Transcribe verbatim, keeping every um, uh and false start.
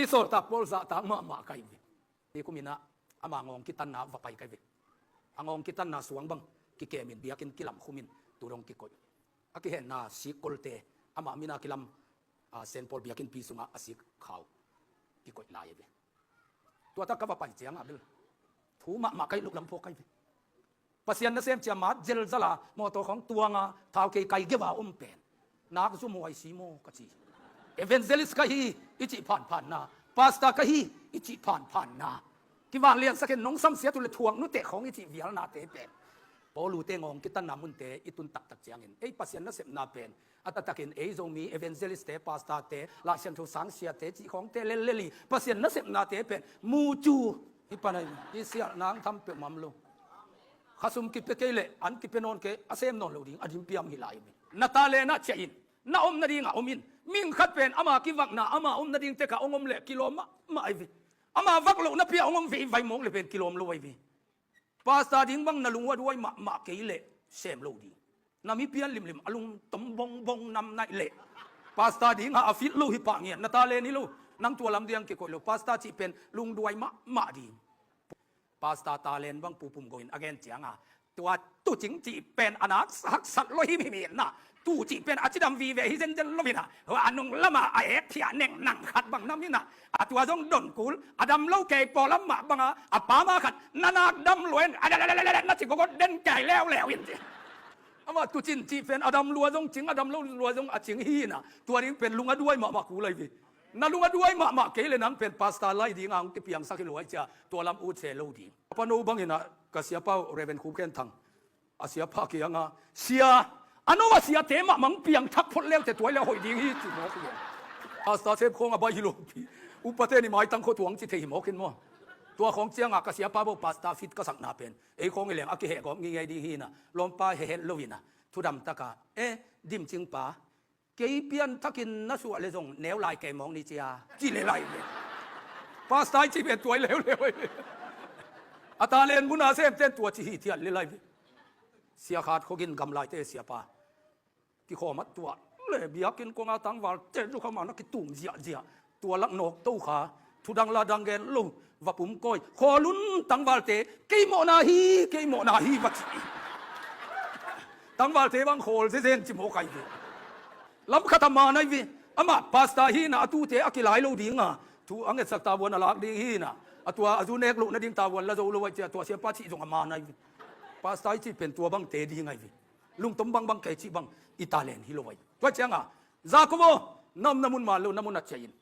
Sawltak Paul zahtak mahmah ka hi ve. Nikum in ah ama ngawng kitanna va pai ka hi ve. A ngawng kitanna suang bang kikemin biakinn kilamkhumin tu dong kikoih. A kihenna sik kolte ama mina kilam, a, Saint Paul biakinnpi sungah a sik khau kikoih lai hi ve. Tua tak ka va pai ciangah bel thu mahmah ka hih loh lam phawk ka hi ve. Pasian nasem cia mat zelzala mawtaw khawng tuanga thau kei kai geva om pen nak zumhuai si maw ka ci. Evangelist ka hi i cih phanphanna, pastor ka hi i cih phanphanna, kivangliansak in nong samsiat uh le thuak nuteh khawng i cih vialnate pen Paul ute ngawng kitanna munte i tun taktak ciangin ei Pasian nasepna pen a taktakin ei Zomi evangelistte, pastorte, Laisiangtho sangsiate cih khawngte lelleli Pasian nasepnate pen mucu hi pana hi sialh nang tham peuhmam lo. Khasum kipia kei leh an kipia nawn kei a sem nawn lo ding a dimpiam hi lai hi. Na talent ah ciah in, na om nadingah om in. Mihing khat pen ama kivakna ama om nading tekah hong om leh kilawm mahmah ahi ve. Ama vak loh napi ah hong om veivai mawk le pen kilawm lo ahi ve. Pastor ding bang na lung uh a duai mahmah kei leh sem lo ding. Na mi pian limlim a lungtom bongbong nam naih leh pastor dingah a fit lo hi pah ngiat, na talent hi lo. Nang tua lam diang kikoih lo, pastor cih pen lungduai mahmah ding. Pastor talent bang Pu Pum Go in a gen cianga tua tucing cih pen a nak haksat lo himhim in ah, tu cih pen a cidam vive hi zenzen lo in ah, a nung lama a ek phiah neng nang khat bang nam in ah, a tua zong don kul a dam lo kei pawlam mah banga a pama khat na nak dam lua in a na ci gogot den kai leuleu in ci. Amah tucin cih pen a dam lua zong cing, a dam lo lua zong a cing hi in ah, tua ding pen lung a duai mahmah kul ahi ve. Na lung a duai mahmah kei le nang pen pastor lai dinga hong kipiangsak hi lo ahi cia tua lam ut se lo ding. A pano bangin ah ka siapa uh Reverend Khup Khen Thang a siapa kiangah sia a no a siate mahmah hong piangthak phot leute tuai le a hoih ding hi ci mawk hi. Pastor sep khawng a baih hi lo pi, upate ni maitang khua tuang ci thei hi mawk in maw. Tua khawng ciangah ka siapa bo pastor fit ka sakna pen ei khawng i leng a kihehgawp ngingei ding hi in ah, lawmpa hehet lo in ah thudam takah e dimcingpa, kei pianthakin na suah le zong neu lai kei mawng ni cia ci le lai ve. Pastor i ci pen tuai leuleu ahi ve. A talent muna semten tua ci hi thiat le lai ve. Sia khat khogin gamlaite siapa kikhawm a tuah le biakinn konga tangvalte zu khamah na kitum ziahziah. Tua lak nawk to kha thudang la dang gen lo va pum kawi khawl un tangvalte, kei mawhna hi, kei mawhna hi va ci. Tangvalte bang khawl zezen ci mawk ahi ve. Lam khat a man ahi ve. Amah pastor hi in ah a tute a kilai lo dinga thu a ngetsak tavuan a lak ding hi in ah, a tua a zu nek loh nading tavuan la zo lo ahi cia tua siapa cih zong a man ahi ve. Pastor i cih pen tua bangte ding ahi ve. Lungtom bangbang kei cih bang i talent hi lo ahi. Tua cianga Jakob aw, na omna mun man lo na mun ah ciah in.